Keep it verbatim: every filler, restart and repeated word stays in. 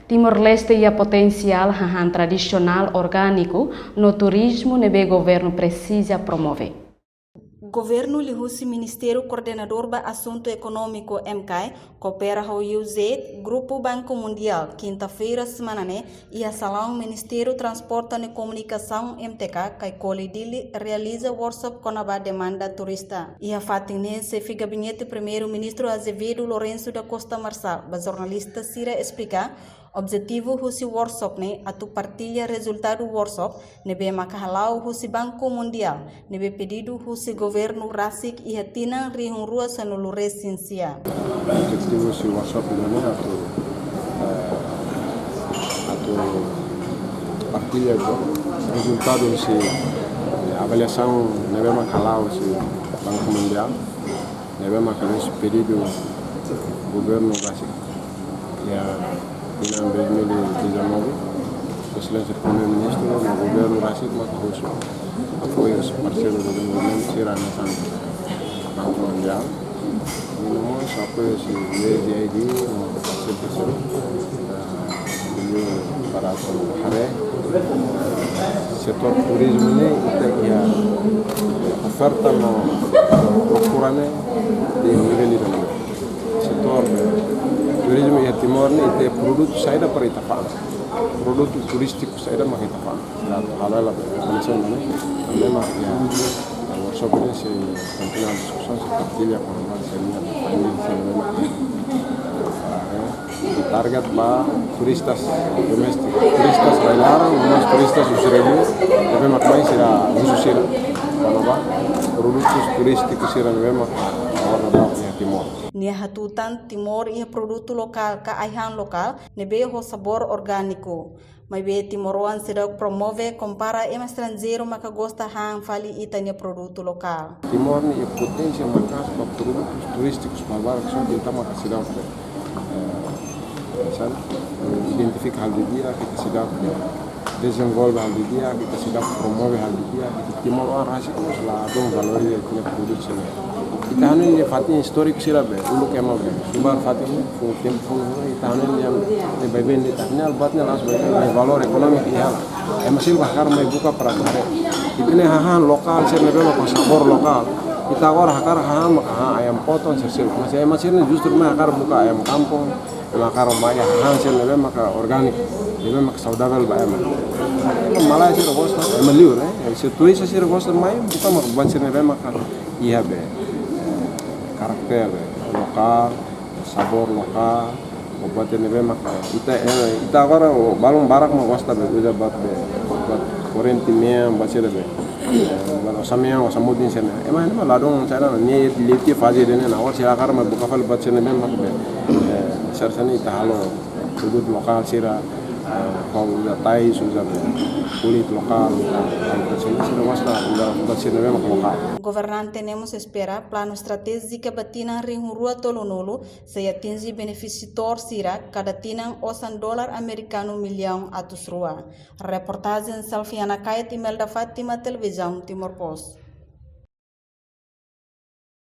Timor-Leste iha potensiál hahán tradisionál orgániku no turizmu ne'ebé governu presiza promove. Governu liuhusi Ministériu Koordenadór ba Asuntu Ekonómiku, M K I, koopera ho U Z, Grupu Banku Mundiál, kinta-feira semana ne'e, iha salaun Ministériu Transporte no Komunikasaun, M T K, Caicoli, Dili, realiza workshop kona-ba demanda turista. Iha fatin ne'e, Xefe Gabinete Primeiru-Ministru Azevedo Lourenço da Costa Marçal ba jornalista sira esplika, objetivu husi workshop ne'e atu partilla rezultadu workshop ne'ebé maka hala'o husi Banku Mundiál, ne'ebé pedidu husi governu rasik iha tinan rihun rua sanulu resin sia. Objetivu husi workshop ne'e atu, eh, atu partilla rezultadu husi avaliasaun ne'ebé maka hala'o husi Banku Mundiál, ne'ebé maka pedidu governu rasik iha tinan dois mil e dezanove, Sua Exelénsia Primeiru-Ministru no governu rasik maka husu apoiu husi parseiru governu sira hanesan Banku Mundiál. No mós apoiu husi U S A I D no parseiru sira. Liuliu para atu haree setór turizmu ne'e ita iha oferta no prokura ne'e iha nivel ida. Setór turizmu iha Timor ne'e ita iha produtu saida para ita fa'an. Produtu turístiku saida maka ita fa'an. Ita atu hala'o hela informasaun ne'e. Memang iha workshop ne'e sei kontinua diskusaun, sei partilla kona-ba sira-nia finding, sira-nia memang. Target ba turistas doméstik, turistas rai-laran, no mós turistas husi rai-li'ur, ne'ebé mak mai sira husu sira kona-ba produtus turístiku sira ne'ebé mak agora ba iha Timor. Nia hatutan Timor iha produtu lokál ka ai-han lokál ne'ebé ho sabór orgániku. Maibé timoroan seidauk promove kompara ema estranjeiru maka gosta han fali ita-nia produtu lokál. Timor nia iha poténsia maka'as ba produtus turístikus barak, só ke ita maka seidauk, eh, sabe, identifika hal didi'ak, ita seidauk dezenvolve hal didi'ak, ita seidauk promove hal didi'ak, ita timoroan rasik mós ladún valoriza ita-nia produtu sira. Ita hanoin iha fatin istóriku sira be, uluk ema be, subar fatin ne'e, funu tempu funu, ita hanoin iha, iha baibain de'it, ne'e buat ne'e la'ós baibain, iha valór ekonómiku iha. Ema sira hakarak mai buka para haree. Ita-nia hahán lokál sira ne'ebé mak ho sabór lokál. Ita agora hakarak hahán maka hahán ayam potong sira-sira. Mas ema sira ne'e justru mai hakarak buka ayam kampung, ema hakarak mai hahán sira ne'ebé maka orgániku, ne'ebé maka saudavel ba ema. Ema malae sira gosta, ema liur, eh, sira turista sira gosta mai buka maka buat sira ne'ebé maka iha be karakter be lokál, sabór lokál, buat ne'ebé maka ita, eh, ita agora balun barak mak gosta be uza buat be, buat korrente mean, buat sira be, eh, buat osan mean, osan-mutin sira-ne'e. Ema ne'e mak ladún sira-ne'e, nia iha faze ida-ne'e, agora sira hakarak mai buka fali buat sira ne'ebé mak be, eh, sira-ne'e ita halo produtu lokál sira, eh, ho uza tais, uza be kulit lokál, uza, uza sira, sira gosta uza buat sira ne'ebé mak lokál. Governante ne'e mós espera planu estratéjika ba tinan rihun rua tolunulu sei atinje benefisiadór sira kada tinan osan dolar amerikanu millaun atus rua. Reportajen Selviana Kait, Imelda Fátima, Televizaun Timor Post.